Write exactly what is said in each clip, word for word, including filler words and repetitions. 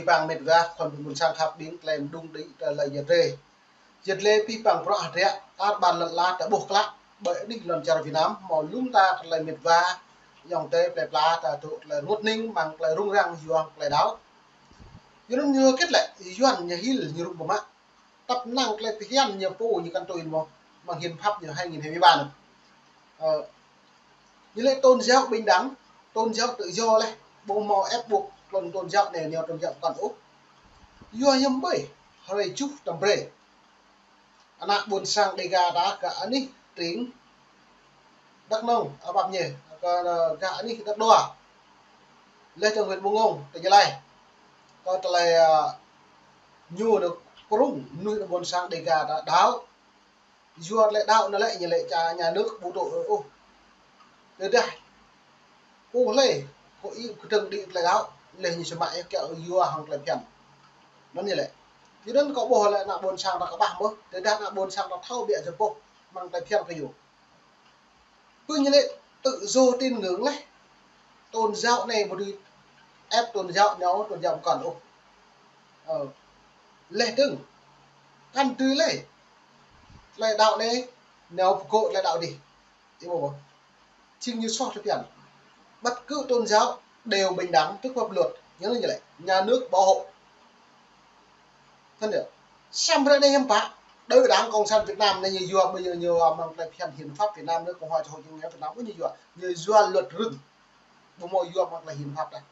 Bang met wa khŏm ƀing ƀôn sang khăp ƀing tơlơi mơđung đĭ tơlơi yơh drơi. Yơh lĕ pih păng prŏ hơdră, tar ƀan lŏn la ta ƀuh klă, ƀơi anih lŏn čar Việt Nam, hmâo lŏm ta tơlơi met wa, yŏng tơi plơi pla ta tŭ tơlơi rơngot ning, mơ̆ng tơlơi rŭng răng, yua tơlơi đaŏ. Yua anŭn ñu kĭt lĕ, Yuan ñu hil ñu rŭng pơmă. Tăp năng tơlơi phiăn ñu pô ñu kăn tui mơ̆, mơ̆ng hiến pháp ñu hai nghìn hai mươi ba anŭn. Ơ, ñu lĕ tôn giáo bình đẳng, tôn giáo tự do lĕ, ƀu hmâo ép buộc lŏn tôn giáo anai neo tôn giáo pơkŏn ôh. Yua hiam ƀơi, hrơi juh tơm brơi. Ană ƀôn sang Đêga ta gah anih tring Đắk Nông, a, ƀap ñu, kơ, gah anih Đắk Đoa. Lĕ tơng huyện Buôn Ôn, tỉnh Gia Lai. Kơ tơlơi, a, ñu nao prŭng, mơnuih ană ƀôn sang Đêga ta đaŏ. Yua tơlơi đaŏ anŭn lĕ ñu lĕ čar nhà nước ƀu tŭ ôh. Tơdah ƀu lĕ, kơ ih kơdơ̆ng đĭ tơlơi đaŏ, lĕ ñu sơmă ih kiăng yua hăng tơlơi phiăn. Anŭn ñu lĕ. Yua anŭn kâo ƀuh lĕ ană ƀôn sang ta kơƀah mơ̆, tơdah ană ƀôn sang ta thâo biă jơpŏh, mơ̆ng tơlơi phiăn kơ ñu. Pơ ñu lĕ tự do tín ngưỡng lĕ. Tôn giáo anai ƀu dưi ép tôn giáo nao, tôn giáo pơkŏn ôh. Ơ. Lĕ tơng. Kăn dưi lĕ. Tơlơi đaŏ anai, nao pơgŏ tơlơi đaŏ adih. Ih ƀuh ƀuh. Jing ñu soh tơlơi phiăn. Bất cứ tôn giáo đều bình đẳng trước pháp luật. Ñu lĕ ñu lĕ. Nhà nước bảo hộ. Thâo yơh. Samơ̆ ră anai hiư̆m pă. Đơ Đảng Cộng sản Việt Nam anai ñu yua ƀơi ñu yua mơ̆ng tơlơi phiăn hiến pháp Việt Nam, nước Cộng hòa xã hội chủ nghĩa Việt Nam, ƀu ñu yua. Ñu yua luật rừng. Ƀu hmâo yua mơ̆ng tơlơi hiến pháp đah.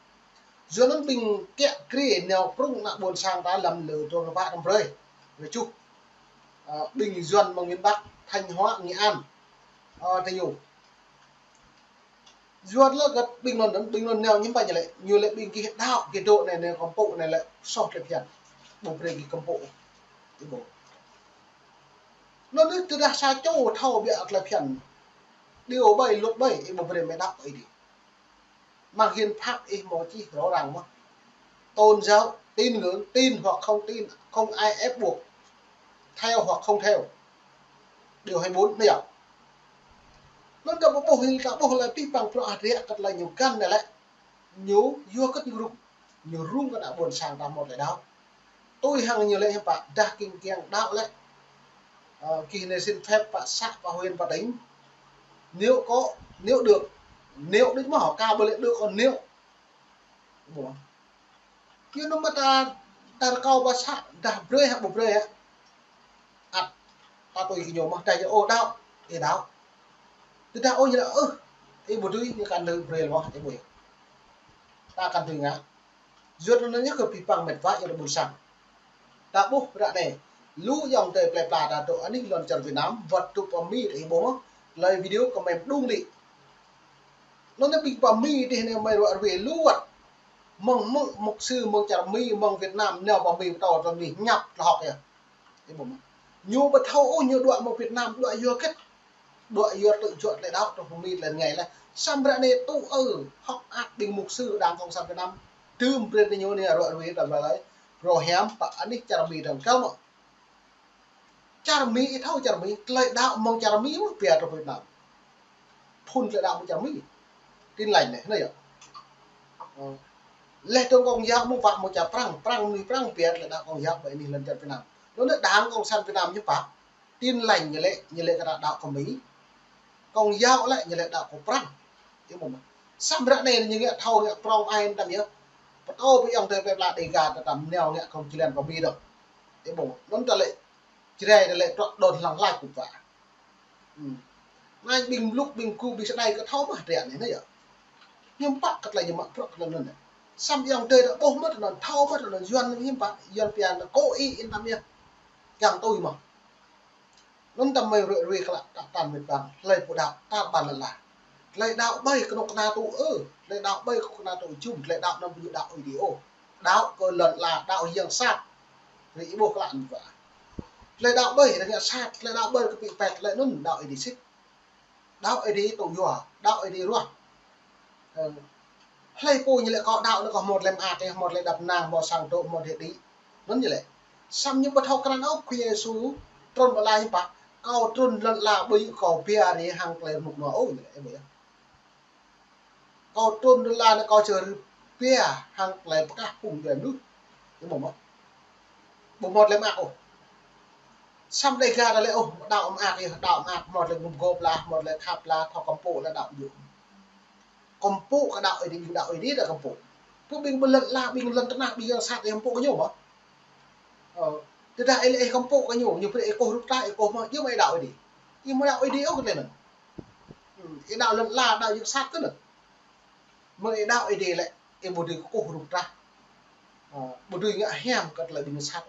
Yua anŭn ƀing kiă kriê nao prŭng ană ƀôn sang ta lăm lơ tơm rơbah tơm brơi. Rơčuh. Ơ, ƀing Yuan mơ̆ng miền Bắc, Thanh Hóa, Nghệ An. Ơ, tơ ñu. Yua lĕ gah ƀing anŭn, ƀing anŭn nao ñu ƀu ñu lĕ, ñu lĕ ƀing gih đaŏ, gih dŏ anai, anai kơmpŏk anai lĕ soh tơlơi phiăn. Ƀu brơi gih kơmpŏk. Ih ƀuh. Anŭn ih tơdah sa čô thâo biă tơlơi phiăn. Điều ƀai, luật ƀai, ih ƀu brơi mơ̆ đaŏ ih đĭ. Mơ̆ng hiến pháp ih hmâo čih rõ ràng mơ̆. Tôn giáo, tín ngưỡng, tin hoặc không tin, không ai ép buộc. Theo hoặc không theo. Điều hai mươi bốn anai yơh. Anŭn ta ƀuh hil ta ƀuh lĕ pih păng prŏ hơdră kơ tơlơi ñu găn anai lĕ. Ñu yua kơ ñu rŭng. Ñu rŭng kơ ană ƀôn sang ta hmâo tơlơi đaŏ. Tui hăng ñu lĕ hiư̆m pă, dah king kiăng đaŏ lĕ. Ơ, gih anai xin phép pơ xã, pơ huyện, pơ tỉnh. Nếu có, nếu được, nếu đôč mơ̆, ka ƀu lĕ được, còn nếu. Ƀuh. Yua anŭn mơ̆ ta, ta rơkâo pơ xã, dah brơi hă ƀu brơi hă. Ăt, ta tui kơ ñu mơ̆, dah yơh, ô, đaŏ, ih đaŏ. Tơdah ô ñu lĕ, ơ, ih ƀu dưi, ñu kăn dưi brơi mơ̆, ih ƀuh. Ta kăn dưi ngă. Yua anŭn ñu kơ pih păng met wa yua ană ƀôn sang. Ta ƀuh ră anai, lu yŏng tơi plơi pla ta tŭ anih lŏn čar Việt Nam, wơ̆t tŭ pơ Mi ta ih ƀuh mơ̆, tơlơi video kơ mơ̆ng mơđung đĭ. Anŭn anai ƀing pơ Mi dih anai mơ̆ng ruă ruê lu wơ̆t. Mơ̆ng, mơ̆ng mục sư, mơ̆ng čar Mi, mơ̆ng Việt Nam, nao pơ Mi pơtô tơlơi Mi ñăp tơlơi hơ̆k yơh. Ih ƀuh mơ̆. Ñu ƀu thâo ôh ñu đuaĭ mơ̆ng Việt Nam, đuaĭ yua kĕt. Đuaĭ yua tơlơi juă tơlơi đaŏ, tơlơi pơmĭn tơlơi rơngai lĕ. Samơ̆ ră anai tŭ ư, hơ̆k ăt ƀing mục sư Đảng Cộng sản Việt Nam. Tơm brơi ñu anai ruă ruê tơlơi. Rơhiam pơ anih čar Mi dơ̆ng kâo mơ̆. Čar Mi ih thâo čar Mi, tơlơi đaŏ mơ̆ng čar Mi mơ̆ pia tơ Việt Nam. Phŭn tơlơi đaŏ mơ̆ng čar Mi. Tin Lành anai, anai yơh. Ơ. Lĕ tơng Công giáo mơ̆ pă mơ̆ng čar Prăng, Prăng mơnuih Prăng pia tơlơi đaŏ Công giáo ƀơi anih lŏn čar Việt Nam. Anŭn anai Đảng Cộng sản Việt Nam ñu pă. Tin Lành ñu lĕ, ñu lĕ kơ đaŏ kơ Mi. Công giáo lĕ, ñu lĕ đaŏ kơ Prăng. Ih ƀuh mơ̆. Samơ̆ ră anai ñu ngă thâo ngă prŏng ai tăm yơh. Pơtô ƀing yŏng tơi plơi pla Đêga ta tăm nao ngă kông jơlan pơ Mi dơ̆ng. Ih ƀuh mơ̆. Anŭn ta lĕ, Jrai ta lĕ trŏ đon hlăng hlai kŭp wa. Hmm. Anai ƀing mluk, ƀing gŭ, ƀing sơdai kơ thâo mơ̆ hơdră anai, anai yơh. Hiư̆m pă kơ tơlơi ñu mă prŏ kơ tơlơi anŭn yơh. Samơ̆ yŏng tơi ta ƀuh mơ̆ tơlơi anŭn, thâo mơ̆ tơlơi anŭn, Yuan hiư̆m pă, Yuan pia anŭn, kơ ih in tăm yơh. Kiăng tui mơ̆. Anŭn tăm mơi ruai ruai klă, ta tan met wa, tơlơi pô đaŏ, ta ƀan lŏn la. Tơlơi đaŏ ƀai kơnuk kơna tŭ ư, tơlơi đaŏ ƀai kơnuk kơna tŭ jum, tơlơi đaŏ anŭn ƀu djơ̆ đaŏ ih đĭ ôh. Đaŏ kơ lŏn la, đaŏ yang sat. Rĭ ih ƀuh klă met wa. Tơlơi đaŏ ƀai, tơlơi yang sat, tơlơi đaŏ ƀai kơ pĭ pet, tơlơi anŭn đaŏ ih đĭ sĭt. Đaŏ ih đĭ tŭ yua, đaŏ ih đĭ ruah. Ơ, hlơi pô ñu lĕ kâo đaŏ anŭn kâo hmâo tơlơi mơak, hmâo tơlơi đăp năng, hmâo sang dŏ, hmâo tơlơi đĭ. Anŭn ñu lĕ. Samơ̆ ñu ƀu thâo krăn ôh Khua Yêsu trŭn pơ ala hiư̆m pă. Kâo trŭn lŏn la ƀu djơ̆ kâo pia rai hăng tơlơi rơnŭk rơnua ôh ñu lĕ, ih ƀuh yơh. Kâo trŭn lŏn la anai kâo čơrưp pia hăng tơlơi pơkah phung djuai mơnuih. Ƀu hmâo, ƀu hmâo tơlơi mơak ôh. Samơ̆ Dega ta lĕ ôh, đaŏ mơak yơh, đaŏ mơak, hmâo tơlơi gum gôp lah, hmâo tơlơi khăp lah, thâo kơmpŭ lah đaŏ yơh. Kơmpŭ kơ đaŏ Ơi Adai, ƀing đaŏ Ơi Adai đa kơmpŭ. Pơ ƀing ƀơi lŏn ala, ƀing lŏn tơnah, ƀing yang sat, ih kơmpŭ kơ ñu mơ̆? Ơ, tơdah ih lĕ ih kơmpŭ kơ ñu, ñu brơi ih kơkuh hrup tah, ih kơkuh mơ̆, yua mơ̆ ih đaŏ Ơi Adai. Ih mơ̆ đaŏ Ơi Adai ôh kơ tơlơi anŭn. Ih đaŏ lŏn ala, đaŏ yang sat kơ anŭn. Mơ̆ng ih đaŏ Ơi Adai lĕ, ih ƀu dưi kơkuh hrup tah. Ơ, ƀu dưi ngă hiam kơ tơlơi ƀing sat.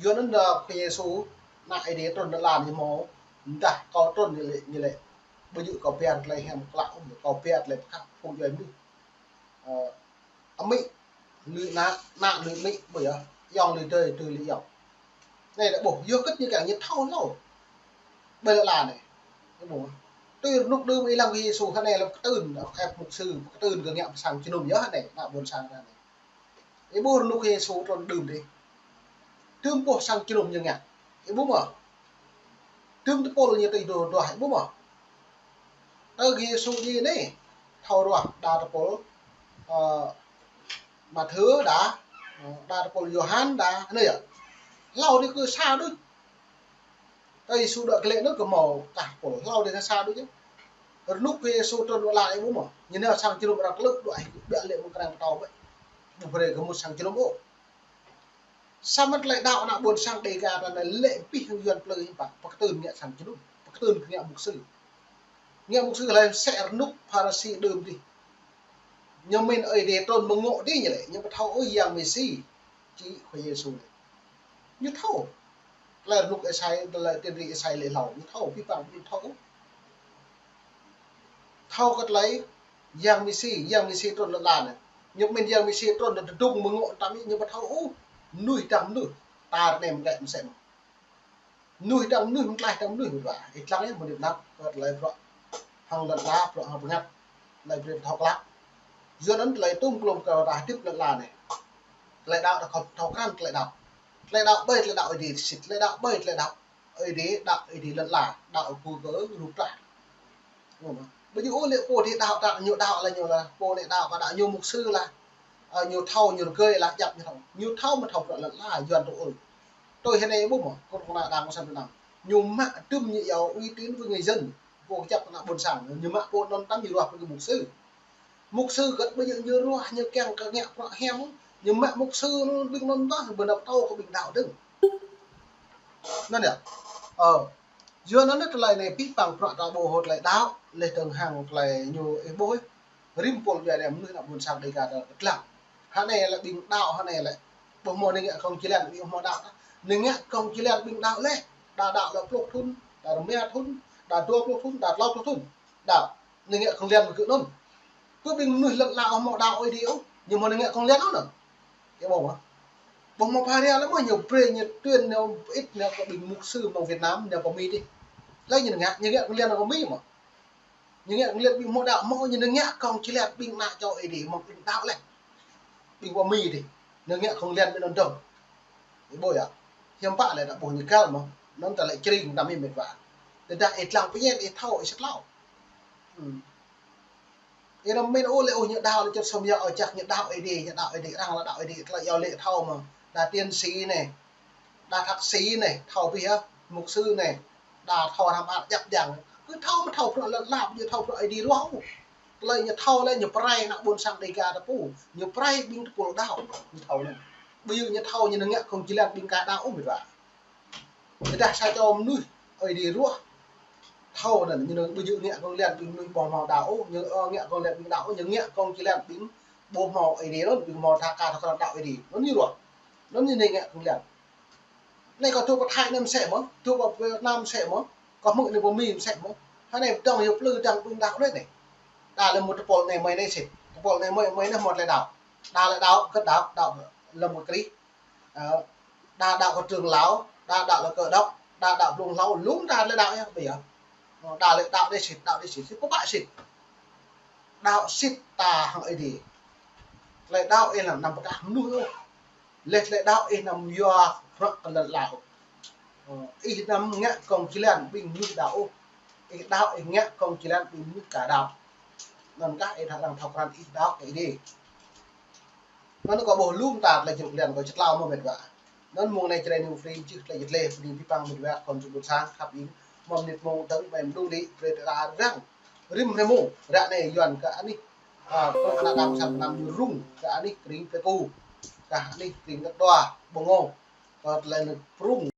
Yua anŭn đa Khua Yêsu, Ană Ơi Adai trŭn lŏn ala anai mơ̆, dah kâo trŭn ñu lĕ, ñu lĕ. Ƀu djơ̆ kâo pơhiăp tơlơi hiam klă, kâo pơhiăp tơlơi pơkhăp phung djuai mơnuih. Ơ, amĭ lui ană, ană lui amĭ, ƀu yơh, ayŏng lui adơi, adơi lui ayŏng. Anai lĕ ƀuh, yua kơ ñu kiăng ñu thâo hlâo. Ƀơi lŏn ala anai. Ƀuh. Tui rơnŭk đưm ih lăng Yêsu hơnai lĕ pơkơtưn, ĕp mục sư, pơkơtưn kơ ngă pơ sang jơnum yơh hơnai, ană ƀôn sang ta anai. Ih ƀuh rơnŭk Yêsu trŭn đưm dih. Đưm ƀuh sang jơnum ñu ngă. Ih ƀuh mơ̆? Đưm tơpul ñu tui duah, duah, ih ƀuh mơ̆? Tơ Yêsu dih anai, thâo ruah đa tơpul, ơ, Mathiơ đa, ơ, đa tơpul Yôhan đa, anai yơh. Hlâo dih kơ sa đôč. Tơ Yêsu đuaĭ glaĭ anŭn kơ hmâo kah tơpul, hlâo dih kơ sa đôč yơh. Rơnŭk kơ Yêsu trŭn lŏn ala ih ƀuh mơ̆? Ñu nao sang jơnum arăng klư̆ đuaĭ, ƀiă lĕ mơ̆ng krang pơtâo ƀĕ. Ƀu brơi kơ mŭt sang jơnum ôh. Samơ̆ tơlơi đaŏ ană ƀôn sang Dega ta anai lĕ abih hăng Yuan plư hiư̆m pă, pơkơtưn ngă sang jơnum, pơkơtưn kơ ngă mục sư. Ngă mục sư hlơi mơsĕ rơnŭk Pharisi đưm dih. Ñu mĭn Ơi Adai trŭn mơ̆ng ngŏ dih ñu lĕ, ñu ƀu thâo ôh Yang Mêsi, či Khua Yêsu lĕ. Ñu thâo. Tơlơi rơnŭk Êsai, tơlơi tiên tri Êsai lĕ hlâo, ñu thâo, abih bang ñu thâo. Thâo kơ tơlơi Yang Mêsi, Yang Mêsi trŭn lŏn ala anai. Ñu mĭn Yang Mêsi trŭn tơdŭng mơ̆ng ngŏ tăm ñu ƀu thâo ôh. Mơnuih dang mơnuih, tar nem kĕ mơsĕ mơ̆n. Mơnuih dang mơnuih, mơklaih dang mơnuih, ƀu djơ̆. Ih lăng yơh, mơnuih năp, kơ tơlơi bruă hăng lŏn ala, bruă hăng bơngăt, tơlơi brơi thâo klă. Yua anŭn tơlơi tŭm klôm kơ ta hơdip lŏn ala anai. Tơlơi đaŏ ta khŏm thâo krăn tơlơi đaŏ. Tơlơi đaŏ ƀơi tơlơi đaŏ Ơi Adai sĭt, tơlơi đaŏ ƀơi tơlơi đaŏ Ơi Adai, đaŏ Ơi Adai lŏn ala, đaŏ kơ kơ rup trah. Ƀu djơ̆ ôh lĕ pô dih đaŏ ta ñu đaŏ lah ñu lah, pô anai đaŏ kơ đaŏ ñu mục sư lah. Ơ, ñu thâo, ñu rơgơi lah, djăp ñu thâo. Ñu thâo mơ̆ thâo bruă lŏn ala, Yuan tŭ ơi. Tui hơnai ƀuh mơ̆, kơ kơna đảng cộng sản Việt Nam. Ñu mă đưm ñu iâu uy tín với người dân. Pô kơjăp kơna ƀôn sang, ñu mă pô anŭn tăm ñu ruah pơ kơ mục sư. Mục sư gơ̆t ƀu djơ̆ ñu ruah, ñu kiăng kơ ngă bruă hiam. Ñu mă mục sư anŭn ƀing anŭn tah, ƀu năp tâo kơ ƀing đaŏ dơ̆ng. Anŭn yơh. Ơ. Yua anŭn tơlơi anai abih bang bruă ta ƀuh hŏ tơlơi đaŏ, leh dơ̆ng hăng tơlơi ñu ih ƀuh ih. Rĭm pôl djuai anai mơnuih ană ƀôn sang Dega ta kơtlang. Hơnai lĕ ƀing đaŏ hơnai lĕ. Ƀu hmâo anai ngă kông jơlan ƀing hmâo đaŏ. Anai ngă kông jơlan ƀing đaŏ lĕ. Đa đaŏ lĕ pluh thŭn, đa rơma thŭn, đa dua pluh thŭn, đa klâo pluh thŭn. Đaŏ. Anai ngă kông jơlan kơ anŭn. Kơ ƀing mơnuih lŏn ala ƀu hmâo đaŏ Ơi Adai ôh. Ñu hmâo anai ngă kông jơlan ôh anŭn. Ih ƀuh mơ̆? Ƀu hmâo pha ria lĕ mơ̆ ñu brơi ñu tuyên ñu pĭt ñu kơ ƀing mục sư mơ̆ng Việt Nam ñu pơ Mi dih. Lĕ ñu ngă, ñu ngă kông jơlan kơ Mi mơ̆. Ñu ngă kông jơlan ƀing hmâo đaŏ mơ̆ ñu ngă kông jơlan ƀing ană čô Ơi Adai mơ̆ng ƀing đaŏ lĕ. Ƀing pơ Mi dih. Ñu ngă kông jơlan ƀing anŭn dơ̆ng. Ih ƀuh yơh. Hiư̆m pă lĕ ta ƀuh ñu găl mơ̆. Anŭn ta lĕ čring tăm ih mĕt wa. Tơdah ih lăng pơñen ih thâo ih sĭt hlâo. Hmm. Ih anăm mĭn ôh lĕ ôh ñu đaŏ lĕ čơt sum yơh, ơ, čăk ñu đaŏ Ơi Adai, ñu đaŏ Ơi Adai, arăng lĕ đaŏ Ơi Adai, tơlơi iâu lĕ thâo mơ̆. Đa tiến sĩ anai, đa thạc sĩ anai, thâo abih yơh, mục sư anai, đa thâo hrăm ăt djăp djang. Kơ thâo mơ̆ thâo bruă lŏn ala, ñu thâo bruă Ơi Adai ruah ôh. Tơlơi ñu thâo lĕ ñu pơrai ană ƀôn sang Dega ta pô, ñu pơrai ƀing tơpul đaŏ, ñu thâo anŭn. Ƀu djơ̆ ñu thâo ñu ngă kông jơlan ƀing ka đaŏ ôh mĕt wa. Tơdah sa čô mơnuih Ơi Adai ruah. Thâo anŭn, ñu ƀu djơ̆ ngă kông jơlan ƀing mơnuih ƀu hmâo đaŏ ôh, ñu, ơ, ngă kông jơlan ƀing đaŏ ôh, ñu ngă kông jơlan ƀing ƀu hmâo Ơi Adai anŭn, ƀing hmâo tha ka thâo krăn đaŏ Ơi Adai. Anŭn ñu ruah. Anŭn ñu anai ngă kông jơlan. Anai kâo truh pơ Thái anai mơsĕ mơ̆, truh pơ Việt Nam mơsĕ mơ̆, kâo hmư̆ anai pơ Mi mơsĕ mơ̆. Hơnai dơ̆ng yơh plư dơ̆ng ƀing đaŏ lĕ anai. Đa lĕ mơ̆ tơpul anai mơi anai sĭt, tơpul anai mơi, mơi anai hmâo tơlơi đaŏ. Đa lĕ đaŏ, gơ̆t đaŏ, đaŏ lăm kơ Krist. Ơ, đa đaŏ kơ trưởng lão, đa đaŏ lĕ cơ đốc, đa đaŏ blung hlâo, lŭng đa lĕ đaŏ yơh, ƀu djơ̆. Ơ, đa lĕ đaŏ đe sĭt, đaŏ đe sĭt, sĭt pơpă sĭt. Đaŏ sĭt ta hăng Ơi Adai. Tơlơi đaŏ ih anăm pơkah mơnuih ôh. Leh tơlơi đaŏ ih anăm yua bruă kơ lŏn ala ôh. Ơ, ih anăm ngă kông jơlan ƀing mơnuih đaŏ ôh. Ih đaŏ ih ngă kông jơlan ƀing mơnuih ka đaŏ. Anŭn kah ih arăng thâo krăn ih đaŏ kơ Ơi Adai. Anŭn kâo ƀuh lŏm ta tơlơi jing klian kâo čơtlao mơ̆ met wa. Anŭn mông anai Jrai New Free čih tơlơi jơtlĕ bơni pĭ păng met wa kon čơmut sang khăp ing. Mơ̆m nit mông tơ̆ng mơ̆m đung đĭ brơi ta răng. Rĭm hrơi mông ră anai Yuan kơ anih, a, kơ ană đam sang năm ñu rŭng kơ anih kring Pleiku. Kơ anih kring Đăk Đoa, Bơngô. Kơ tơlơi nơ̆ng prŭng